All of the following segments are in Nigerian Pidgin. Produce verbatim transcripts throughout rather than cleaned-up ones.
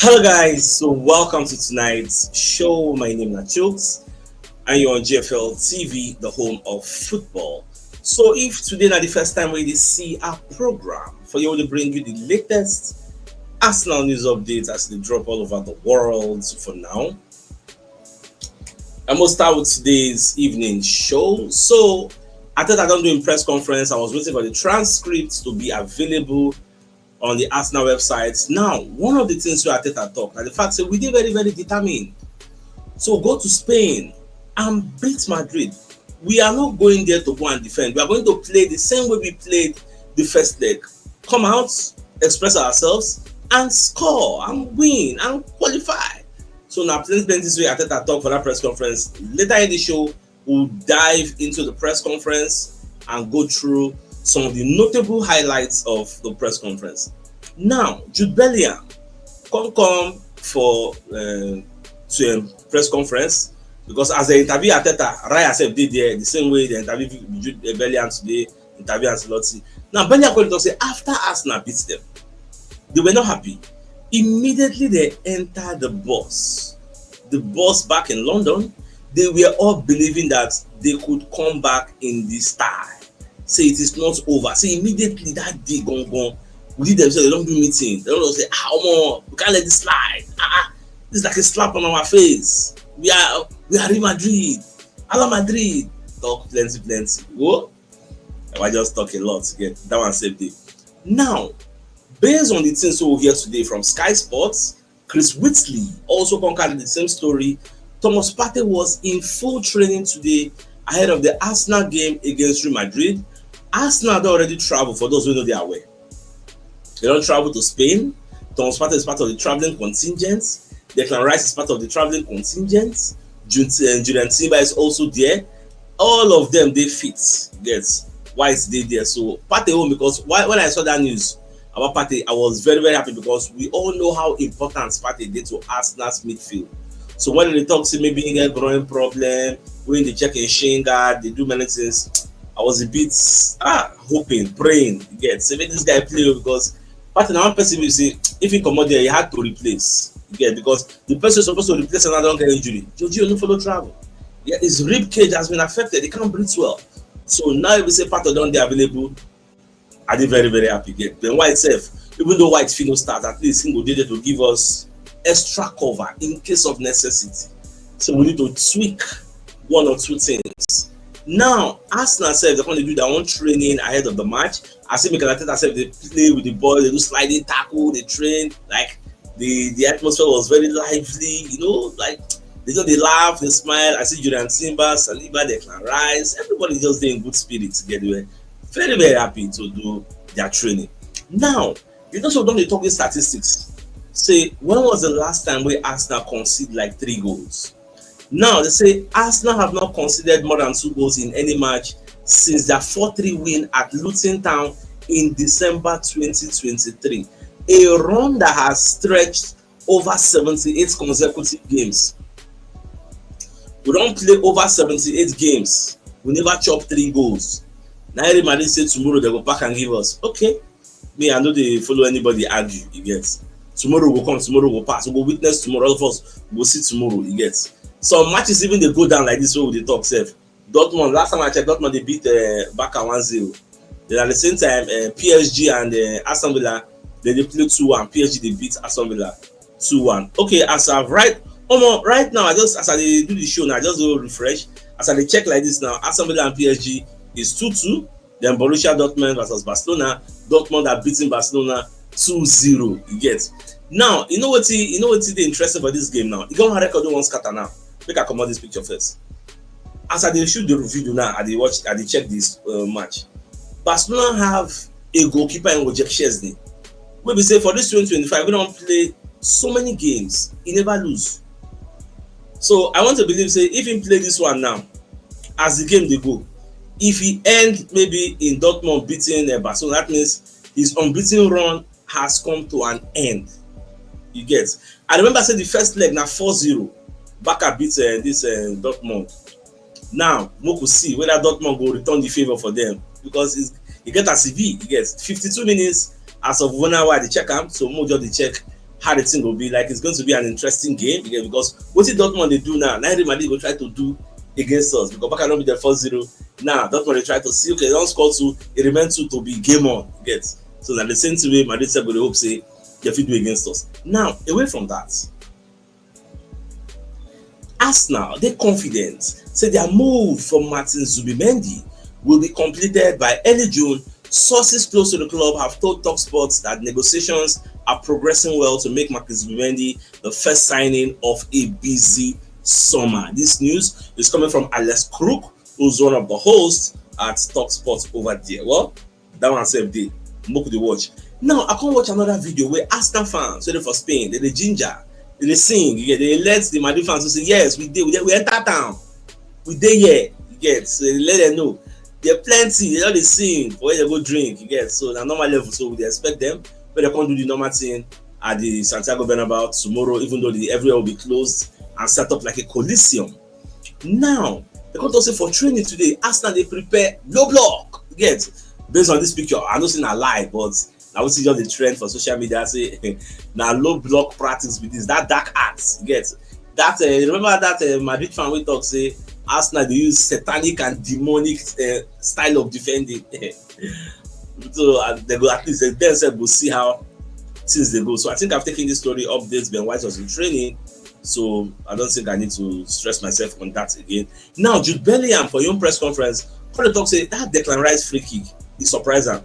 Hello, guys. So, welcome to tonight's show. My name is Chooks, and you're on G F L T V, the home of football. So, if today na the first time we dey see our program, for you to bring you the latest Arsenal news updates as they drop all over the world for now. I'm gonna start with today's evening show. So, Arteta don do im press conference. I was waiting for the transcript to be available on the Arsenal website. Now, one of the things wey Arteta talk na the fact say we dey very, very determined to go to Spain and beat Madrid. We are not going there to go and defend. We are going to play the same way we played the first leg. Come out, express ourselves, and score, and win, and qualify. So na plenty, plenty things wey Arteta talk for that press conference. Later in the show, we'll dive into the press conference and go through some of the notable highlights of the press conference. Now, Jude Bellingham come come for uh, to a press conference because as they interview Arteta, Raya sef dey there the same way they interview Jude Bellingham today, interview Ancelotti. Now, Bellingham come talk say after Arsenal beat them, they were not happy. Immediately they enter the bus, the bus back in London, they were all believing that they could come back in this style. Say it is not over. Say immediately that day gone gone, within themselves they don't do meeting. They don't say, ah, omo, we can't let this slide. Ah, ah, this is like a slap on our face. We are we are Real Madrid, Ala Madrid. Talk plenty, plenty. Whoa. I just talk a lot again. That one saved it. Now, based on the things we hear today from Sky Sports, Chris Whitley also concocted the same story. Thomas Partey was in full training today ahead of the Arsenal game against Real Madrid. Arsenal don already travel, for those who know they are aware. They don travel to Spain. Thomas Partey is part of the traveling contingent. Declan Rice is part of the traveling contingent. Jun- uh, Julian Timber is also there. All of them dey fit. Get White dey there. So Partey home because why, when I saw that news about Partey, I was very, very happy because we all know how important Partey dey to Arsenal's midfield. So when they talk say maybe he get growing problem, when they check in shin guard, they do many things. I was a bit ah hoping, praying, you get say make this guy play well because Partey na one person we say if he comot there, he hard to replace. You get because the person supposed to replace him don get injury. Jorginho no follow travel. Yeah, his rib cage has been affected. He can't breathe well. So now if we say Partey don dey available, I dey very, very happy. Get Ben White sef, even though White fit no start, at least he go dey there to give us extra cover in case of necessity. So we need to tweak one or two things. Now, Arsenal sef, they come dey do their own training ahead of the match. I see Mikel Arteta sef dey play with the ball, they do sliding tackle, they train like the the atmosphere was very lively, you know, like they just dey laugh, they smile. I see Julian Timber, Saliba, Declan Rice, everybody just dey in good spirits. Get well, very, very happy to do their training. Now, you know, so don dey talk the statistics. Say, when was the last time we Arsenal concede like three goals? Now they say Arsenal have not conceded more than two goals in any match since their four three win at Luton Town in December twenty twenty-three. A run that has stretched over seventy-eight consecutive games. We don play over seventy-eight games. We never chop three goals. Na Real Madrid say tomorrow they go pack and give us. Okay, me, I no dey follow anybody argue, you get. Tomorrow go come, tomorrow go pass. We go witness tomorrow. All of us go see tomorrow, you get. Some matches even dey go down like this wey we dey talk sef. Dortmund, last time I check, Dortmund dey beat uh, Barca one zero. Then at the same time, uh, P S G and uh, Aston Villa, they dey play two one. P S G dey beat Aston Villa two one. Okay, as I've right, omo, right now, I just as I dey do the show now, I just go refresh. As I dey check like this now, Aston Villa and P S G is two two. Then Borussia Dortmund versus Barcelona. Dortmund are beating Barcelona two zero. You get. Now, you know what? You know what is interesting for this game now? You got one record wey wan scatter now. Make I comot this picture first. As I dey shoot the video now, I dey watch, I dey check this uh, match. Barcelona have a goalkeeper in Wojciech Szczesny. Wey be say for this twenty twenty-five, we don play so many games, he never lose. So I want to believe say if he play this one now, as the game dey go, if he end maybe in Dortmund beating uh, Barcelona, that means his unbeaten run has come to an end. You get. I remember say the first leg na four zero. Barca beat uh, this uh, Dortmund. Now, make we see whether Dortmund go return the favour for them because it's, e get as e be. E get fifty-two minutes as of when I dey check am, so make we just dey check how the thing go be. Like, it's going to be an interesting game, yeah, because what if Dortmund they do now? Now Real Madrid go try to do against us because Barca don't be the four zero. Now Dortmund they try to see, okay, don't score two, it remains two to be game on. Get so that the same thing way Madrid said go dey hope say they fit do against us. Now, away from that, Arsenal dey confident say their move for Martin Zubimendi will be completed by early June. Sources close to the club have told TalkSport that negotiations are progressing well to make Martin Zubimendi the first signing of a busy summer. This news is coming from Alex Crook, who's one of the hosts at TalkSport over there. Well, that one sef dey. Make we dey watch. Now, I come watch another video where Arsenal fans, so they for Spain, they dey ginger, they dey sing, yeah, they let the Madrid fans to say, "Yes, we dey, we dey, we enter town, we dey here." You get, so they let them know. There plenty, they all dey sing for where they go drink. You get, so na normal level, so we dey expect them, but they come do the normal thing at the Santiago Bernabeu tomorrow, even though the everywhere will be closed and set up like a coliseum. Now, they come talk say for training today, Arsenal dey prepare low block. You get, based on this picture, I know say na lie, but na wetin just dey trend for social media say na low block practice be this. That dark arts, you get that. Uh, remember that uh, Madrid fan wey talk say Arsenal dey use satanic and demonic uh, style of defending. So uh, they go at least they themselves go see how things dey go. So I think I've taken this story updates. Ben White was in training, so I don't think I need to stress myself on that again. Now, Jude Bellingham for your press conference, come dey talk say that Declan Rice free kick, e surprise am.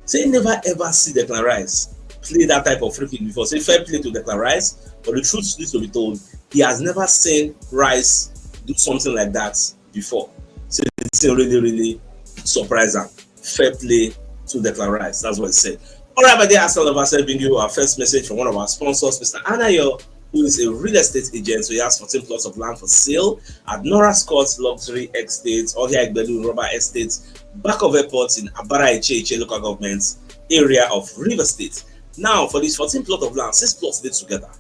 Say he never ever see Declan Rice play that type of free kick before. Say fair play to Declan Rice, but the truth needs to be told, he has never seen Rice do something like that before. Say the thing really, really surprise am. Fair play to Declan Rice. That's what he said. All right, my dear Arsenal lovers, let me bring you our first message from one of our sponsors, Mister Anayo, who is a real estate agent. So he has fourteen plots of land for sale at Nora Scott Luxury Estate, Ohia Igbelu Rubber Estate, back of airport in Abara Eche Eche local government area of River State. Now, for this fourteen plot of land, six plots dey together,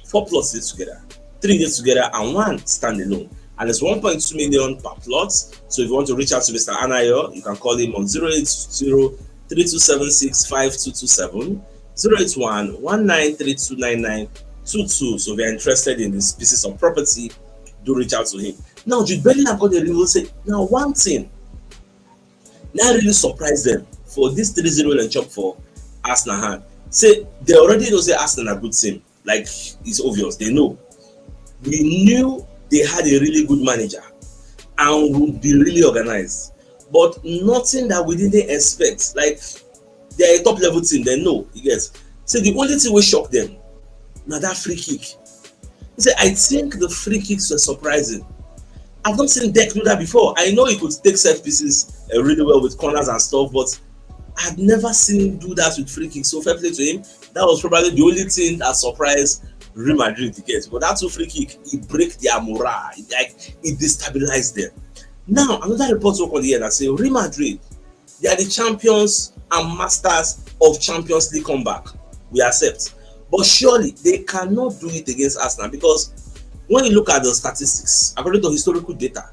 four plots dey together, three dey together, and one standalone. And it's one point two million per plot. So if you want to reach out to Mister Anayo, you can call him on zero eight zero three two seven six five two two seven, zero eight one one nine three two nine nine two two. So if you're interested in these pieces of property, do reach out to him. Now, Jude Bellingham got a reveal say, now one thing, now really surprised them for this three zero and chop for Arsenal hand. Say they already know say Arsenal are a good team. Like, it's obvious, they know. We knew they had a really good manager and would be really organized, but nothing that we didn't expect. Like, they're a top level team, they know, you get. So the only thing we shocked them, now that free kick. He said, "I think the free kicks were surprising. I've not seen Dec do that before. I know he could take set pieces uh, really well with corners and stuff, but I'd never seen him do that with free kicks." So fair play to him. That was probably the only thing that surprised Real Madrid to get. But that two free kick, it break their morale. It, like, it destabilized them. Now, another report work on the air that say Real Madrid, they are the champions and masters of Champions League comeback. We accept. But surely they cannot do it against Arsenal, because when you look at the statistics, according to historical data,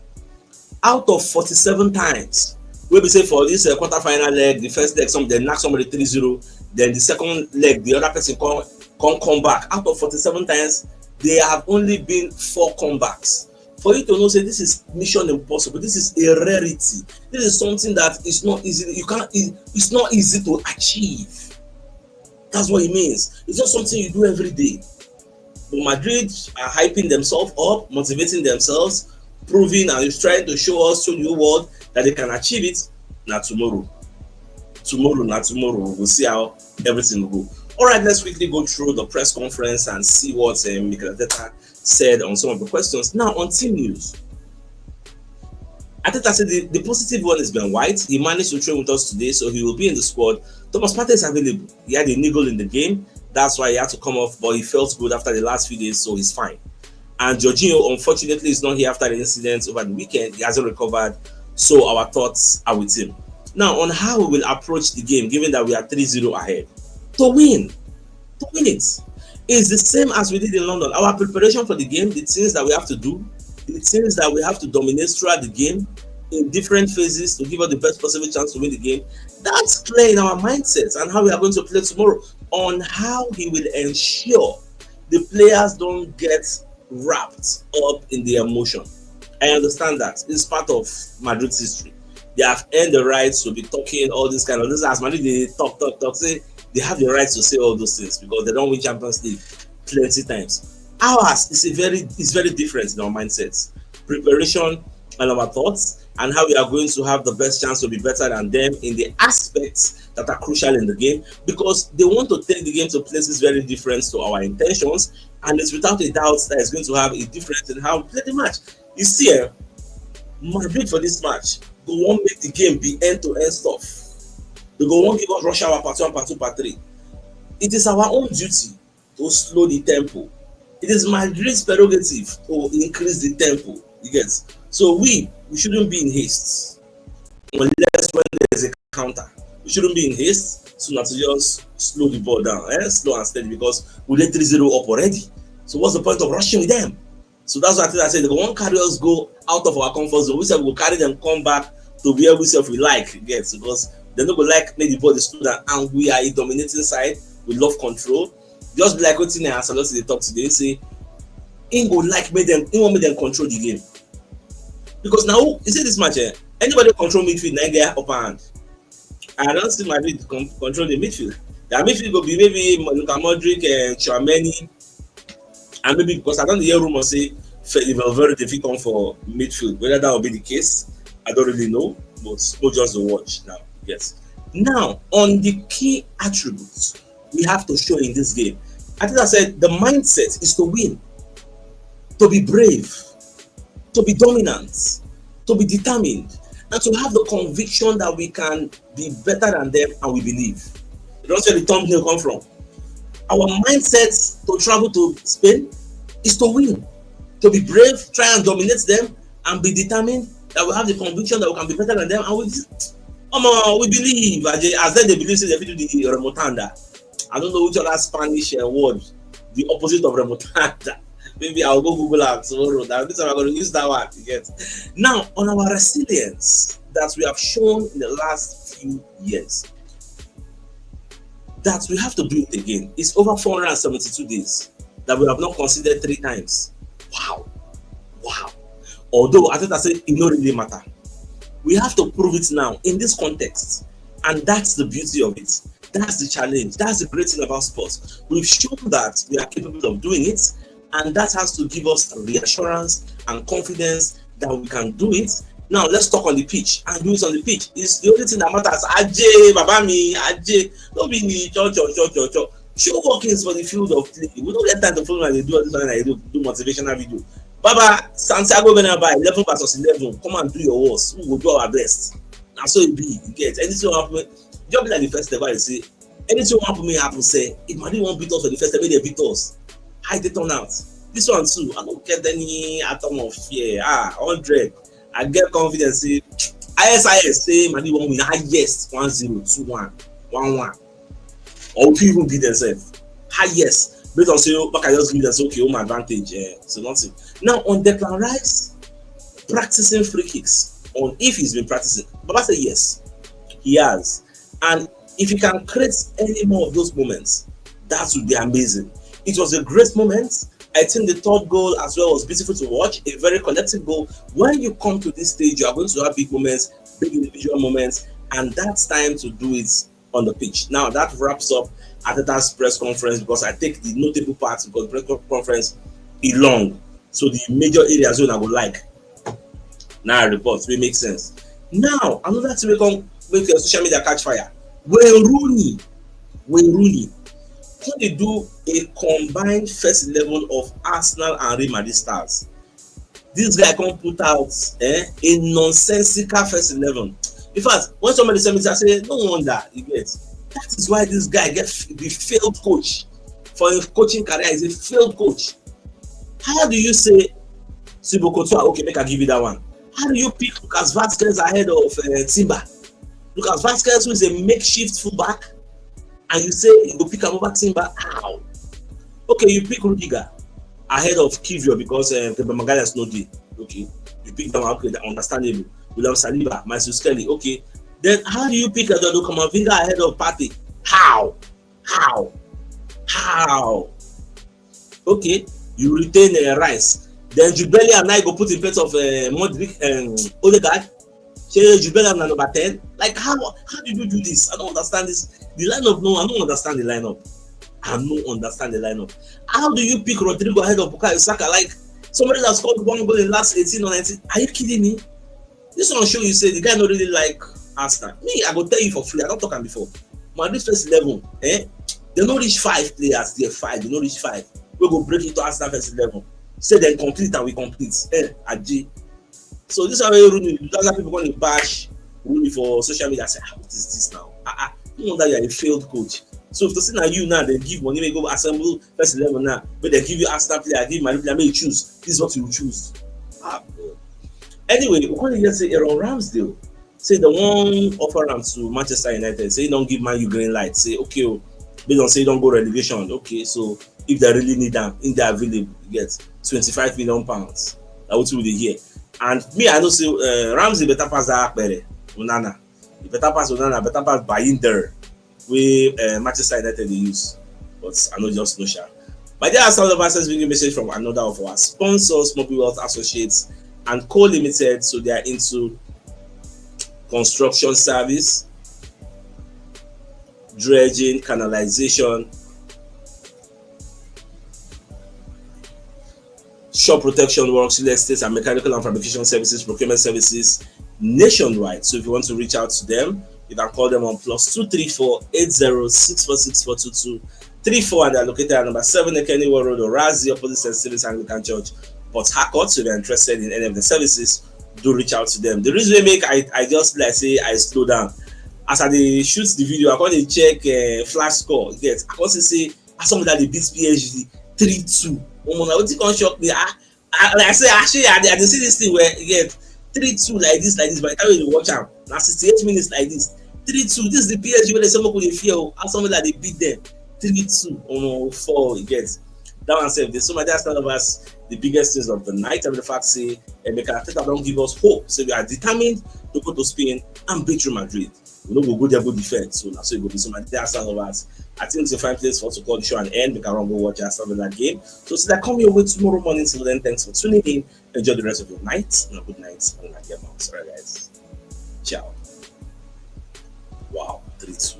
out of forty-seven times, we be say for this uh, quarterfinal leg, the first leg, some they knock somebody three zero, then the second leg, the other person come, come, come back. Out of forty-seven times, they have only been four comebacks. For you to know, say this is mission impossible. This is a rarity. This is something that is not easy. You can't. It's not easy to achieve. That's what it means. It's not something you do every day. But Madrid are hyping themselves up, motivating themselves, proving and trying to show us, show the whole world that they can achieve it. Now tomorrow, tomorrow, now tomorrow, we'll see how everything will go. All right, let's quickly go through the press conference and see what um, Mikel Arteta said on some of the questions. Now, on team news, Arteta said the, the positive one is Ben White. He managed to train with us today, so he will be in the squad. Thomas Partey is available. He had a niggle in the game. That's why he had to come off, but he felt good after the last few days, so he's fine. And Jorginho, unfortunately, is not here after the incident over the weekend. He hasn't recovered, so our thoughts are with him. Now, on how we will approach the game, given that we are three zero ahead, to win, to win it. It's the same as we did in London. Our preparation for the game, the things that we have to do, the things that we have to dominate throughout the game, in different phases to give us the best possible chance to win the game. That's clear in our mindsets and how we are going to play tomorrow, on how he will ensure the players don't get wrapped up in the emotion. I understand that. It's part of Madrid's history. They have earned the right to be talking all this kind of this. As Madrid, they talk, talk, talk, say they have the right to say all those things because they don't win Champions League plenty times. Ours is a very is very different in our mindsets, preparation, and our thoughts, and how we are going to have the best chance to be better than them in the aspects that are crucial in the game, because they want to take the game to places very different to our intentions, and it's without a doubt that it's going to have a difference in how we play the match. You see, eh, Madrid for this match go wan make the game be end to end stuff. They go wan give us rush hour part one, part two, part three. It is our own duty to slow the tempo. It is Madrid's prerogative to increase the tempo. You get? So we we shouldn't be in haste unless when there is a counter. We shouldn't be in haste. So now to just slow the ball down, eh? Slow and steady, because we led three zero up already. So what's the point of rushing with them? So that's why I think I said they go wan carry us go out of our comfort zone. We sef go carry them come back to where we sef we like, you get, because they no go like make the ball dey slow down, and we are a dominating side. We love control. Just be like wetin Ancelotti dey talk today, say he go like make them, he wan make them control the game. Because now, you see this match, eh, anybody control midfield, na get upper hand. I don't see Madrid con- control the midfield. Their midfield go be maybe Luka Modric and Tchouameni, and maybe because I don't hear rumors say Fede Valverde fit come for midfield. Whether that will be the case, I don't really know. But we'll just watch now. Yes. Now on the key attributes we have to show in this game, I think I said the mindset is to win, to be brave, to be dominant, to be determined, and to have the conviction that we can be better than them, and we believe. That's where the thumbnail come from. Our mindset to travel to Spain is to win, to be brave, try and dominate them, and be determined that we have the conviction that we can be better than them, and we, um, we believe as they, as they believe say they fit do the remontada. I don't know which other Spanish uh, word, the opposite of remontada. Maybe I'll go Google am tomorrow. That this time I'm going to use that one. You get? Now on our resilience that we have shown in the last few years, that we have to do it again. It's over four hundred seventy-two days that we have not conceded three times. Wow. Wow. Although I think I say it no really matter. We have to prove it now in this context. And that's the beauty of it. That's the challenge. That's the great thing about sports. We've shown that we are capable of doing it, and that has to give us reassurance and confidence that we can do it. Now let's talk on the pitch and do it on the pitch. It's the only thing that matters. Ajay, Baba mi, Ajay. Don't be me, cho, cho, cho, cho, cho. Show workings for the field of play. We don't get time to follow and they do all this one and they do, do motivational video. Baba, Santiago Bernabeu, eleven versus eleven. Come and do your worst. We will do our best. And so it be. You get anything happen. Just be like the first step. I say, anything happen, me happen. Say, if Madrid won't beat us for the first step, they beat us. How they turn out? This one too, I don't get any atom of fear. Ah, hundred. I get confidence. Say, I S I S say Madrid won't win. Highest one zero, two one, one one. Or if you even beat themselves, highest. Based on say, oh, back I just give them say, okay, home advantage. Yeah, so nothing. Now on Declan Rice practicing free kicks, on if he's been practicing, Baba said yes, he has. And if he can create any more of those moments, that would be amazing. It was a great moment. I think the third goal as well was beautiful to watch, a very collective goal. When you come to this stage, you are going to have big moments, big individual moments, and that's time to do it on the pitch. Now that wraps up Arteta's press conference, because I take the notable parts because press conference is long. So the major areas wey I go like now report wey make sense. Now another thing wey come make your social media catch fire. Wayne Rooney, Wayne Rooney, come dey do a combined first eleven of Arsenal and Real Madrid stars. This guy come put out eh, a nonsensical first eleven. In fact, when somebody send me, I say, no wonder you get. That is why this guy get the failed coach for his coaching career. Is a failed coach. How do you say Thibaut Courtois? Okay, make I give you that one. How do you pick Lucas Vazquez ahead of uh, Timber? Lucas Vazquez, who is a makeshift fullback, and you say you go pick him over Timber? How? Okay, you pick Rudiger ahead of Kivior because uh, the Magalhaes no dey. Okay, you pick them. Okay, that understandable. William Saliba, Marcus Kelly. Okay. Then how do you pick Eduardo Camavinga ahead of Partey? How? How? How? Okay, you retain uh, Rice. Then Jude Bellingham now you go put in place of uh, Modric and Odegaard. Say Jude Bellingham na number ten. Like how how did you do this? I don't understand this. The lineup, no, I don't understand the lineup. I don't understand the lineup. How do you pick Rodrigo ahead of Bukayo Saka? Like somebody that scored one goal in the last eighteen or nineteen. Are you kidding me? This one show you say the guy not really like Arsenal. Me, I go tell you for free. I don't talk am before. Madrid first eleven, eh? They no reach five players there, five. They no reach five. We go break into Arsenal first eleven. Say then complete and we complete. Eh, Aji. So this is how Rooney, other people going to bash Rooney for social media. Say, ah, what is this now? Ah, ah, no wonder you are a failed coach. So if to say now you now, they give money, may go assemble first eleven now. But they give you Arsenal player, give my player, may you choose. This is what you choose. Ah, bro. Anyway, we can't even say Aaron Ramsdale. Say the one offer am to Manchester United. Say he don't give Man U green light. Say okay, oh, based on say he don't go relegation. Okay, so if they really need them, in they available, you get twenty-five million pounds. That what we dey hear. And me, I know say uh, Ramsey better pass that Akpere, Onana. He better pass Onana, better pass Bayindir. We uh, Manchester United they use, but I know just no sure. My dear Arsenal lovers, let's bring a message from another of our sponsors, Mobile Wealth Associates and Co Limited. So they are into construction service, dredging, canalization, shore protection works, real estate and mechanical and fabrication services, procurement services nationwide. So if you want to reach out to them, you can call them on plus two three four eight zero six four six four two two three four, and they're located at number seven Ekeni Road, Orazi, opposite Saint Stephen's Anglican Church, Port Harcourt. So if you're interested in any of the services, do reach out to them. The reason they make I, I just like say I slow down. As I dey shoot the video, I come dey check uh, flash score. Yes, I come see say as some that they beat P S G three two. Oh, man, what you come shock me? I, I, like I say, actually, I, I dey see this thing where you get three two like this, like this. By the time you watch am, now sixty-eight minutes like this, three two. This is the P S G where they say make we dey fear. Oh, as some that they beat them three two. Oh no, four you get. That one said, so my dad stand up as the biggest things of the night. And the fact say, Emeka Arteta don't give us hope. So we are determined to go to Spain and beat Real Madrid. We no go go there go defend. So now so it go be so my dad stand up as I think it's a fine place for us to call the show and end. We can run go watch Aston Villa game. So see that come your way tomorrow morning. Till then, thanks for tuning in. Enjoy the rest of your night. And a good night. And I get bounce. All right, guys. Ciao. Wow, three two.